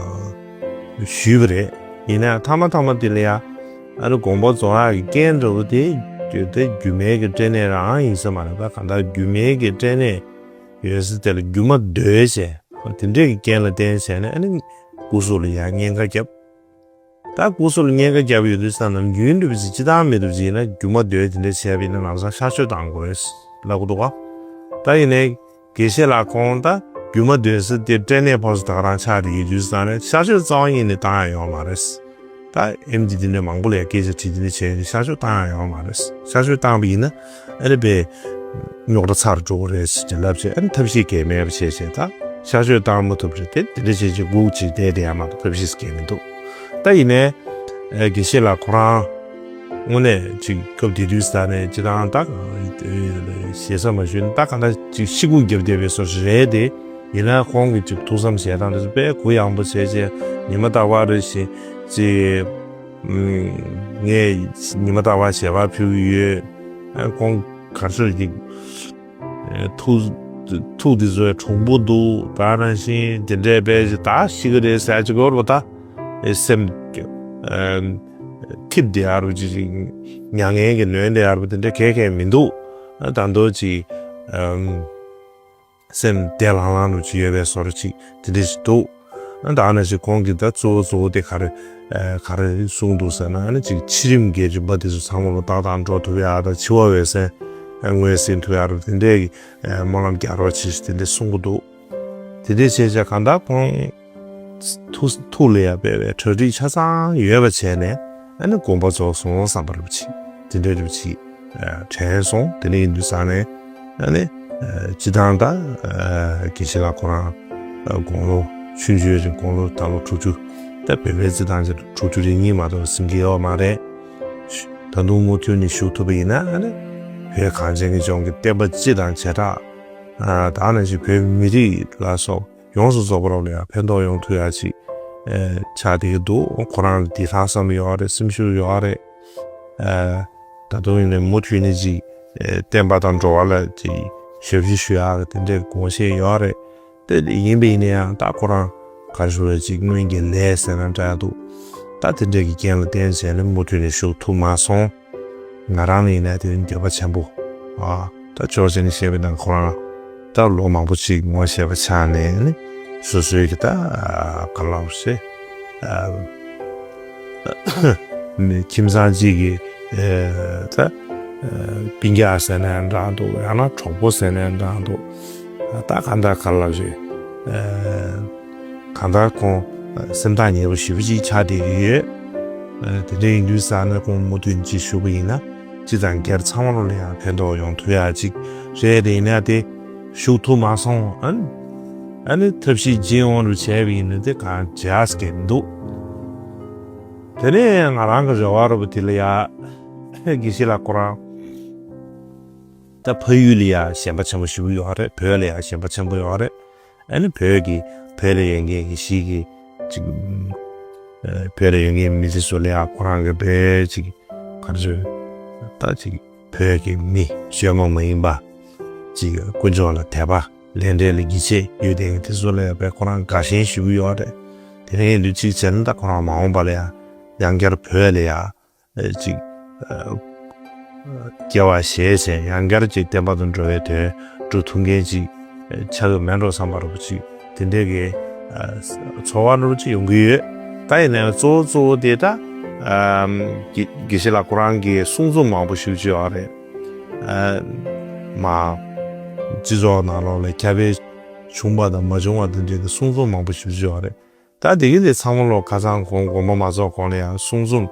ཞུས་པ་རེད། ཡིན་ན་མཐའ་མ་མཐའ་མ་དེ་ལ་ཡ་ཨ་ནི་དགོངས་པ་རྫོགས་ཡག་གི་རྐྱེན་འདྲ་བོ་དེ་ དེ་སྒྱུ་མའི་གི་སྐྲན་ནད་རང་ཡིན་ས་མ་རེད། ད་གང་ལྟར་སྒྱུ་མའི་གི་སྐྲན་ནད་ཡོད་ས་དེ་ལ་སྒྱུ་མ་འདོད་བྱས། དེ་འདྲའི་གི་རྐྱེན་ལ་བརྟེན་བྱས་ནས་ཨ་ནི་སྐུ་གཟུགས་ལ་ཡང་གཉན་ཁ་བརྒྱབ། ད་སྐུ་གཟུགས་ལ་གཉན་ཁ་བརྒྱབ་ཡོད་དུས་ཙམ་ན་རྒྱུན་དུ་བྱས་ཅི་ཐང་མི་འདུག་བྱས་ན་སྒྱུ་མ་འདོད་དེ་འདྲ་བྱས་པ་ཡིན་ན་ལམ་སང་གཤག་བཅོས་བཏང་དགོས་ལབ་གི་འདུག་ག་ད་ཡིན་ནའི་དགེ་བཤེས་ལགས་ཁོང་ད་སྒྱུ་མ་འདོད་ས་དེ་སྐྲན་ནད་ཕོག་ས་ད་ག་རང་ཆགས་བསྡད་ཡོད་དུས་ཙམ་ན་གཤག་བཅོས་རྩ་བ་ཉིད་ནས་བཏང་ཡ་ཡོད་མ་རེད། ད་ཨེམ་ཆི་དེ་འདྲ་མང་པོ་ལ་ཡ་སྐད་ཆ་དྲིས་དེ་འདྲ་བྱས་ཡོད་དུས་གཤག་བཅོས་བཏང་ཡ་ཡོད་མ་རེད། གཤག་བཅོས་བཏང་པ་ཡིན་ན་ཨ་ནི་པའི་རྙོག་དྲ་ཚར་འགྲོ་གི་རེད་ཟེར་ལབ་བྱས། ཨ་ནི་ཐབས་ཤེས་གལ་མེད་པ་བྱས་བྱས། ད་གཤག་བཅོས་བཏང་མ་ཐུབ་རེད་དེ་དེ་འདྲ་བྱས་བྱས་སྒུག་ཅིག་བསྡད་བསྡད་ཡ་མ་གཏོགས་ཐབས་ཤེས་གལ་མི་འདུག་ད་ཡིན་ནའི་དགེ་བཤེས་ལགས་ཁོ་རང་དངོས་གནས་ཅིག་སྐབས་དེ་དུས་ས་ནས་ཅི་དང་ད་ཞེ་ས་མ་ཞུས་ན་ད་ག་འདྲ་ཅིག་ཤི་སྒུག་བརྒྱབ་བསྡད་པའི་བཟོ་ཞིག་རེད་དེ། ཡིན་ན་ཁོང་གིས་ཅིག་ཐུགས་བསམ་བཞེས་སྟངས་དེ་ཚོ་དཔེ་གུ་ཡངས་པོ་བྱས་བྱས་ཉི་མ་རྟག་པར་རེ་བཞིན་ཅིག་ངས་ཉི་མ་རྟག་པར་ཞལ་པར་ཕུལ་གྱི་ཡོད། ཁོང་ག་ཚོད་ཅིག་ཐུགས་ཐུགས་དེ་ཚོའི་གྲུང་པོ་འདུག་ད་ནང་བཞིན་དེ་འདྲའི་དཔེ་ཅིག་ད་ཤི་གི་རེད་ཟེར་ཅིག་གོ་ར་བ་ད་སེམས་ཐིབས་བསྡད་ཡ་རུ་ཅིག་མྱ་ངན་གྱིས་ནོན་བསྡད་ཡ་རུ་དེ་འདྲ་གས་གས་མི་འདུག་ད་མདོ་ཅིག་སེམས་བདེ་ལྷང་ལྷང་རུ་ཅིག་ཡོད་པའི་བཟོ་འདྲ་ཅིག་དེ་འདྲ་ཞིག་འདུག་ཨ་ད་ནང་བཞིན་ཁོང་གིས་ད་གཙོ་བོ་གཙོ་བོ་དེ་ག་རེ་ག་རེ་གསུངས་འདུག་ཟེར་ན། ཨ་ནི་ཅིག་འཆི་རིམ་གྱི་རིམ་པ་དེ་ཚོ་ཚང་མ་ལ་ཏག་ཏག་འགྲོ་ཐུབ་ཡ་དང་འཆི་བ་འོད་གསལ་མངོན་གསལ་ཐུབ་ཡ་རུ་དེ་འདྲའི་སྨོན་ལམ་རྒྱག་རོགས་བྱེད་ཞེས་དེ་འདྲ་གསུང་གི་འདུག་དེ་འདྲའི་བྱས་བྱས་གང་ལྟར་ཁོང་ཐུགས་ཐུགས་ལ་ཡ་དཔེ་བའི་གྲ་སྒྲིག་ཆ་ཚང་ཡོད་པ་བྱས་ནས། ཨ་ནི་དགོངས་པ་རྫོགས་སོང་བསམ་པ་རུ་ཅིག་དེ་འདྲའི་རུ་ཅིག་དྲན་སོང་། དེ་ནས་ཡིན་དུས་ས་ནས་ཨ་ནི་སྤྱི་བཏང་ད་དགེ་བཤེས་ལགས་ཁོ་རང་དགུང་ལོ་ཆུང་ཆུང་རིང་དགུང་ལོ་ད་ལོ་དྲུག་ཅུ། ད་བོད་པའི་སྤྱི་བཏང་ཅིག་དྲུག་ཅུ་རེ་གཉིས་མ་གཏོགས་ཟིན་གྱི་ཡོད་མ་རེད། ད་དུང་མུ་མཐུད་ནས་བཞུགས་ཐུབ་པ་ཡིན་ན་ཨ་ནི་བོད་གངས་ཅན་གྱི་ལྗོངས་ཀྱི་བསྟན་པ་སྤྱི་དང་བྱེ་བྲག་ད་ནང་བཞིན་བོད་མི་རིགས་ལ་སོགས་ཡོངས་སུ་རྫོགས་པ་རོགས་ལ་ཡང་ཕན་ཐོགས་ཡོང་ཐུབ་ཡ་ཅིག་ཆགས་བསྡད་ཀྱི་འདུག་ཁོ་རང་ལ་འདི་ལྷག་བསམ་ཡོད་རེད། སེམས་ཤུགས་ཡོད་རེད། ད་དུང་ཡིན་ནའི་མུ་མཐུད་ནས་ཅིག་བསྟན་པ་དང་འགྲོ་བ་ལ་ཅིག་ཞབས་ཕྱི་ཞུ་ཡག་གི་དེ་འདྲའི་དགོངས་བཞེས་ཡོད་རེད། དེ་ཡིན་པ་ཡིན་ན་ཡང་ད་ཁོ་རང་ག་རེ་ཞུ་རེད། ཅིག་སྔོན་གྱི་ལས་ཟེར་ན་འདྲ་འདུག་ད་དེ་འདྲའི་གི་རྐྱེན་ལ་བརྟེན་བྱས་ནས་མུ་མཐུད་ནས་བཞུགས་ཐུབ་མ་སོང་། ང་རང་ལ་ཡིན་ན་དེ་ནི་འགྱོད་པ་ཆེན་པོ། ཨ་ད་ཕྱོགས་གཅིག་ནས་བཤད་པ་ཡིན་ན་ཁོ་རང་ད་ལོ་མང་པོ་ཅིག་ངོ་ཤེས་པ་ཆགས་ནས་ནི་སོ་སོའི་གི་ད་ག་ལབ་ཟེར། ཨ་ཁྱིམ་ཚང་གཅིག་གི་ཨ་ད་ཨ་སྤུན་ཀྱག་ཟེར་ནའང་འདྲ་འདུག་ཡང་ན་གྲོགས་པོ་ཟེར་ནའང་འདྲ་འདུག་ད་གང་ལྟར་ག་ལབ་ཟེར། ཨ་གང་ལྟར་ཁོང་སེམས་ཐག་ཉེ་པོ་ཞེ་པོ་ཅིག་ཆགས་བསྡད་ཀྱི་ཡོད། ཨ་དེ་འདྲ་ཡིན་དུས་ཙང་ནས་ཁོང་མུ་མཐུད་ཅིག་བཞུགས་པ་ཡིན་ན་སྤྱི་དང་སྒེར་ཚང་མ་ལ་ཡང་ཕན་ཐོགས་ཡོང་ཐུབ་ཡ་ཅིག་རེད། དེ་ཡིན་ན་དེ་བཞུགས་ཐུབ་མ་སོང་། ཨ་ནི་ཨ་ནི་ཐབས་ཤེས་ཅི་ཡོང་རུ་བྱས་པ་ཡིན་ན་དེ་གང་བྱས་ཀྱི་མི་འདུག་དེ་ནས་ང་རང་གི་རེ་བ་རུ་བ་དེ་ལ་ཡ་དགེ་བཤེས་ལགས་ཁོ་རང་ད་ཕ་ཡུལ་ལ་ཡ་ཞེན་པ་ཆེན་པོ་ཞེ་པོ་ཡོད་རེད། བོད་ལ་ཡ་ཞེན་པ་ཆེན་པོ་ཡོད་རེད། ཨ་ནི་བོད་ཀྱི་བོད་ལ་ཡོད་མཁན་གྱི་གཞིས་ཀྱི་ཅིག་ཨ་བོད་ལ་ཡོད་མཁན་མི་སེར་ཚོ་ལ་ཡ་ཁོ་རང་གི་བོད་ཅིག་ག་རེ་ཟེར། ད་ཅིག་བོད་ཀྱི་མི་བཅོས་མ་མ་ཡིན་པ་ཅིག་དཀོན་མཆོག་ལ་དད་པ་ལས་འབྲས་ལ་ཡིད་ཆེས་ཡོད་དེ་དེ་ཚོ་ལ་ཡ་བོད་ཁོ་རང་དགའ་ཞེན་ཞེ་པོ་ཡོད་རེད། དེ་ནས་ཡིན་དུས་ཅིག་བྱས་ན་ད་ཁོ་རང་མ་འོངས་པ་ལ་ཡ་ཡང་བསྐྱར་བོད་ལ་ཡ་ཅིག་སྐྱེ་བ་བཞེས་བྱས་ཡང་བསྐྱར་ཅིག་བསྟན་པ་དང་འགྲོ་བའི་དོན་སྒྲུབ་ཐུབ་མཁན་ཅིག་ཆགས་ཀྱི་མེད་འགྲོ་བསམ་པ་རུ་ཅིག་དེ་འདྲའི་གི་ཚོར་བ་རུ་ཅིག་ཡོང་གི་ཡོད། ད་ཡིན་ན་ཡང་གཙོ་བོ་གཙོ་བོ་དེ་ད་དགེ་དགེ་བཤེས་ལགས་ཁོ་རང་གི་གསུང་རྩོམ་མང་པོ་ཞེ་པོ་ཅིག་ཡོད་རེད། མ་སྤྱི་ཚོགས་ནང་ལོགས་ལ་ཁྱབ་སྤེལ་བྱུང་བ་དང་མ་བྱུང་བ་དེ་འདྲའི་གི་གསུང་རྩོམ་མང་པོ་ཞེ་པོ་ཅིག་ཡོད་རེད། ད་དེ་གི་དེ་ཚང་མ་ལོ་ཁ་སང་གོང་དགོངས་པ་མ་རྫོགས་གོང་ལ་ཡང་གསུང་རྩོམ་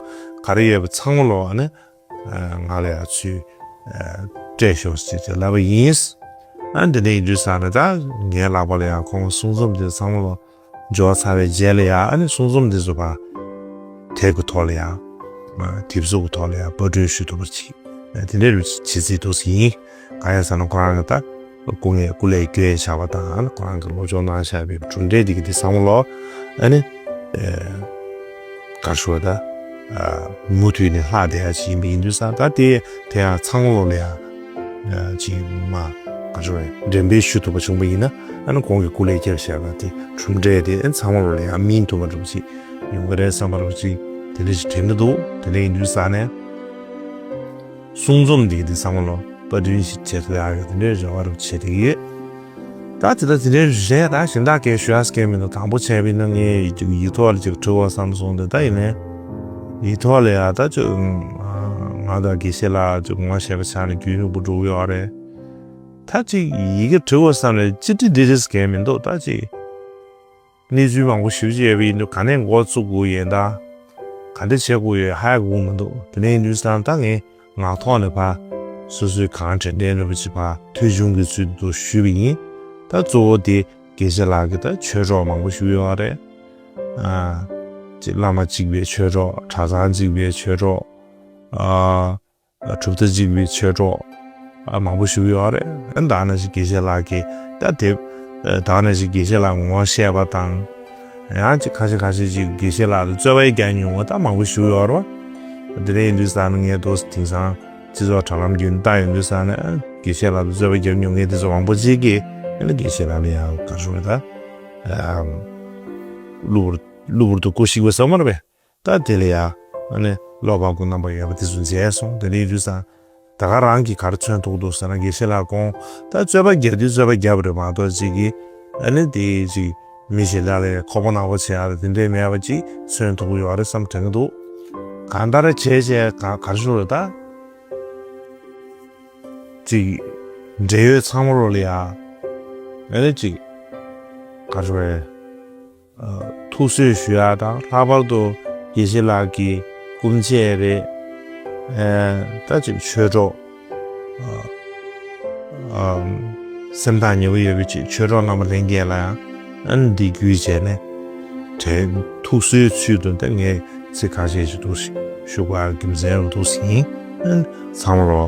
ག་རེ་ཡོད་པ་ཚང་མ་ལོ་ཨ་ནི་ང་ལ་ཡང་ཚུར་སྤྲད་ཤོག་ཅེས་ཅེས་ལབ་པ་ཡིན། ཨ་འདི་འདྲ་ཡིན་དུས་ཙང་ནས་ད་ངའི་ལག་པ་ལ་ཡང་ཁོང་གསུང་རྩོམ་དེ་ཚང་མ་ལོ་འབྱོར་ཚར་བའི་རྗེས་ལ་ཡང་ཨ་ནི་གསུང་རྩོམ་དེ་ཚོ་ཕར་དེབ་ཀྱི་ཐོག་ལ་ཡང་དེབ་གཟུགས་ཀྱི་ཐོག་ལ་ཡང་པར་སྐྲུན་ཞུ་ཐུབ་པ་ཅིག་དེ་འདྲ་རུ་བྱེད་རྩིས་འདུག་ཟིན། གང་ཡིན་ཟེར་ན་ཁོ་རང་གི་ད་སྐུ་ངལ་སྐུ་ལས་བསྐྱོན་བཞག་པ་དང་ཁོ་རང་གི་སློབ་སྦྱོང་གནང་བཞག་པའི་གྲུབ་འབྲས་དེ་གི་དེ་བསམ་བློ་ཨ་ནི་ག་ཞུ་བ་ད་མུ་མཐུད་ནས་ལྷག་བསྡད་ཡ་ཅིག་ཡིན་པ་ཡིན་དུས་ཙང་ད་དེ་དེ་ཡང་ཚང་མ་ལོ་ལ་ཡ་ཅིག་མ་ག་ཞུ་བ་འགྲེམས་སྤེལ་ཞུ་ཐུབ་པ་བྱུང་པ་ཡིན་ན་ཨ་ནི་ཁོང་གི་སྐུ་ལས་བསྐྱོན་བཞག་པ་དེ་གྲུབ་འབྲས་དེ་ཨ་ནི་ཚང་མ་ལོ་ལ་ཡ་སྨིན་ཐུབ་པ་འདྲ་པོ་ཅིག་ཡོང་གི་རེད་བསམ་པ་འདྲ་པོ་ཅིག་དེ་འདྲ་ཞིག་དྲན་གི་འདུག་དེ་འདྲ་ཡིན་དུས་ཙང་ནས། གསུང་རྩོམ་འདི་འདི་ཚང་མ་ལོ་པར་སྐྲུན་ཞིག་བྱེད་ཐུབ་ཡག་གི་དེ་འདྲའི་རེ་བ་རུ་བྱེད་དེ་ཡོད། ད་དེ་ལྟ་དེ་འདྲའི་རེད། ད་གཞན་དག་གས་ཞུ་ཡག་སྐད་མི་འདུག། དང་པོ་བྱས་པ་ཡིན་ན་ངས་ཡིག་ཐོག་ལ་ཅིག་བྲི་དགོས་བསམ་སོང་། དེ་ད་ཡིན་ནའི་ཡིག་ཐོག་ལ་ཡ་ད་ཅིག་ང་དང་དགེ་བཤེས་ལགས་ཅིག་ངོ་ཤེས་པ་ཆགས་ནས་རྒྱུན་རིང་པོ་འགྲོ་གི་ཡོད་རེད། ད་ཅིག་ཡི་གེ་བྲི་དགོས་བསམ་ནས་ཅི་བྲིས་འདི་རེད་སྐད་མི་འདུག། ད་ཅིག་གནས་ཚུལ་མང་པོ་ཞིབ་ཅིག་ཡོད་པ་ཡིན་དུས་ག་ནས་འགོ་བཙུགས་དགོས་ཡིན། ད་ག་འདྲ་བྱེད་དགོས་ཡོད་ཧ་གོ་མི་འདུག། དེ་ནས་ཡིན་དུས་ཙང་ད་ངས་ངག་ཐོག་ནས་ཕར་སོ་སོའི་གང་དྲན་དྲན་རེ་བ་ཅིག་ཕར་ཐོས་བྱུང་གི་ཚུལ་དུ་ཞུས་པ་ཡིན། ད་གཙོ་བོ་དེ་དགེ་བཤེས་ལགས་ཀྱིས་ད་ཆོས་གྲོགས་མང་པོ་ཞུས་ཡོད་རེད། ཨ། ཅིག་བླ་མ་གཅིག་པའི་ཆོས་གྲོགས། གྲྭ་ཚང་གཅིག་པའི་ཆོས་གྲོགས། ཨ། གྲུབ་མཐའ་གཅིག་པའི་ཆོས་གྲོགས། ཨ། མང་པོ་ཞུས་ཡོད་རེད། ཨ། ད་ནང་བཞིན་དགེ་བཤེས་ལགས་ཀྱིས་ད་དེབ། ཨ། ད་ནང་བཞིན་དགེ་བཤེས་ལགས་ངོ་ཤེས་པ་དང་། ཡང་ཅིག་ཁ་ཤས་ཁ་ཤས་ཅིག་དགེ་བཤེས་ལགས་ལ་རྩོད་པ་རྒྱག་མྱོང་བ་ད་མང་པོ་ཞུས་ཡོད་རེད་བ། དེ་འདྲ་ཡིན་དུས་ཙང་ངས་ཏོག་ཙམ་དེང་སང་སྤྱི་ཚོགས་དྲ་ལམ་བརྒྱུད་ནས་བལྟ་ཡོང་དུས་ཙང་ནས་དགེ་བཤེས་ལགས་ལ་རྩོད་པ་རྒྱག་མྱོང་མཁན་དེ་ཚོ་མང་པོ་ཅིག་གིས་ཨ་ནི་དགེ་བཤེས་ལགས་ལ་ཡང་ག་རེ་ཟེར་ད། ཨ། གློ་བུར་གློ་བུར་དུ་སྐུ་གཤེགས་པ་ཟེར་མ་རེད་པས། ད་དེ་ལ་ཡ་ཨ་ནི་བློ་ཕམ་སྐུ་རྣམ་པར་ཡོད་པ་དེ་ཚོ་མཇལ་སོང་། དེ་འདྲ་ཡིན་དུས་ཙང་ད་ག་རང་གིས་ག་རེ་མཚོན་ཐུབ་འདུག་ཟེར་ན་དགེ་བཤེས་ལགས་ཁོང་ད་རྩོད་པ་རྒྱག་དུས་རྩོད་པ་རྒྱབ་པ་རེད་མ་གཏོགས་ཅིག་གིས་ཨ་ནི་དེ་ཅིག་མི་གཞན་དག་ལ་ཁོག་པ་ནག་པོ་བྱེད་ཡག་དེ་འདྲས་མེད་པ་ཅིག་མཚོན་ཐུབ་ཀྱི་ཡོད་རེད་བསམ་དྲན་གྱི་འདུག། གང་ལྟར་བྱས་བྱས་ག་ག་རེ་ཞུ་རེད་ད། ཅིག་འབྲེལ་ཡོད་ཚང་མ་རོགས་ལ་ཡ་ཨ་ནི་ཅིག་ག་རེ་ཞུ་རེད། ཨ། ཐུགས་གསོ་ཞུ་ཡག་དང་ལྷག་པར་དུ་དགེ་བཤེས་ལགས་ཀྱི་སྐུ་མཆེད་རེད། ཨ། ད་ཅིག་ཆོས་གྲོགས། ཨ། ཨ། སེམས་ཐག་ཉེ་པོ་ཡོད་པའི་ཅིག་ཆོས་གྲོགས་རྣམ་པ་ལྷན་རྒྱས་ལ་ཡང་ཨ་ནི་འདི་བརྒྱུད་བྱས་ནས་དྲན་ཐུགས་གསོའི་ཚུལ་དུ་ད་ངས་ཚིག་ཁ་ཤས་ཤིག་འདུག་ཞུ་དགོས་རྒྱུ་མཚན་རུ་འདུག་ཟིན། ཨ་ནི་ཚང་མ་ལོ།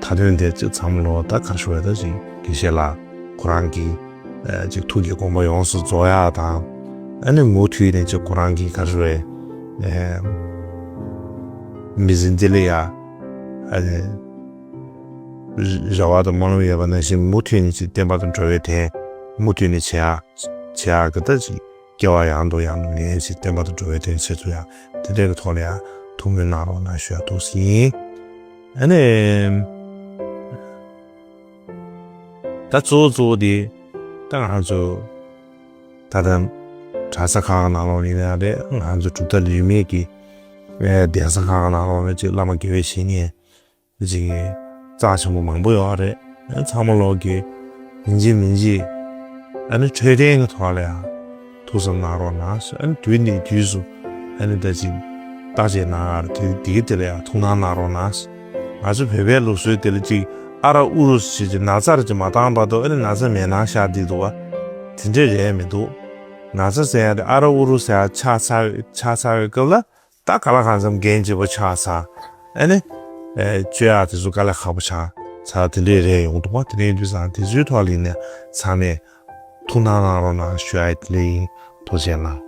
ད་དོན་དེ་ཅིག་ཚང་མ་ལོ་ད་ག་རེ་ཞུ་བ་ད་ཅིག་དགེ་བཤེས་ལགས་ཁོ་རང་གི་ཨ། ཅིག་ཐུགས་ཀྱི་དགོངས་པ་ཡོངས་སུ་རྫོགས་ཡག་དང་། ཨ་ནི་མུ་མཐུད་ནས་ཅིག་ཁོ་རང་གི་ག་རེ་ཟེར། ཨ། མི་ཚེ་འདི་ལ་ཡ། ཨ་ནི་རེ་བ་དང་སྨོན་ལམ་ཡོད་པ་ནང་བཞིན་མུ་མཐུད་ནས་ཅིག་བསྟན་པ་དང་འགྲོ་བའི་དོན་མུ་མཐུད་ནས་བྱེད་ཡག་བྱེད་ཡག་གི་ད་ཅིག་སྐྱེ་བ་ཡང་དུ་ཡང་དུ་ངས་ཅིག་བསྟན་པ་དང་འགྲོ་བའི་དོན་བྱེད་ཐུབ་ཡག་དེ་འདྲའི་གི་ཐོག་ལ་ཡ་ཐུགས་སྨོན་གནང་རོགས་གནང་ཞུ་ཡག་འདུག་ཟིན། ཨ་ནི། ད་གཙོ་བོ་གཙོ་བོ་དེ་ད་ང་ཚོ་ད་ལྟ་གྲྭ་ས་ཁག་ནང་ལོགས་ཡིན་ན་རེད། ང་ཚོ་གྲུབ་མཐའ་རིས་མེད་ཀྱི་ཨེ་གདན་ས་ཁག་ནང་ལོགས་ནས་ཅིག་བླ་མ་དགེ་བའི་བཤེས་གཉེན་ཅིག་རྩ་ཆེན་པོ་མང་པོ་ཡོད་རེད། ཨེ་ཚང་མ་ལོག་གི་ཡིན་གཅིག་མིན་གཅིག་ཨ་ནི་འཕྲོད་བསྟེན་གྱི་ཐོག་ལ་ཡང་ཐུགས་བསམ་གནང་རོགས་གནང་། ཨ་ནི་དུས་ནས་དུས་སུ་ཨ་ནི་ད་ཅིག་བརྟག་དཔྱད་གནང་ཡག་དེ་དེའི་དེ་ལ་ཡང་ཐུགས་སྣང་གནང་རོགས་གནང་། ང་ཚོ་བོད་པའི་ལུགས་སྲོལ་དེ་ལ་ཅིག་ཨ་ར་ཨུ་རུ་ཞེས་ཀྱི་ན་ཚར་ཅིག་མ་བཏང་བར་དུ་ཨ་ནི་ན་ཚ་མེད་སྣང་ཤར་བསྡད་འདུག་བ། དེ་འདྲས་རེད་མི་འདུག། ན་ཚ་ཟེར་ཡག་དེ་ཨ་ར་ཨུ་རུ་ཟེར་ཡག་ཆགས་ཚར་ཆགས་ཚར་བའི་སྐབས་ལ་ད་ག་ལ་གང་འཚམ་འགན་ལྗིད་པོ་ཆགས་ཚར། ཨ་ནི་ཨེ་བཅོས་ཡག་དེ་ཚོ་དཀའ་ལས་ཁག་པོ་ཆགས་ཚར་དེ་འདྲས་རེད་ཡོང་འདུག་བ། དེ་འདྲས་ཡིན་དུས་ཙང་དེ་ཚོའི་ཐོག་ལ་ཡིན་ནས་ཚང་མས་ཐུགས་སྣང་གནང་རོགས་གནང་ཞུ་ཡག་དེ་འདྲས་ཡིན། ཐུགས་རྗེ་གནང་།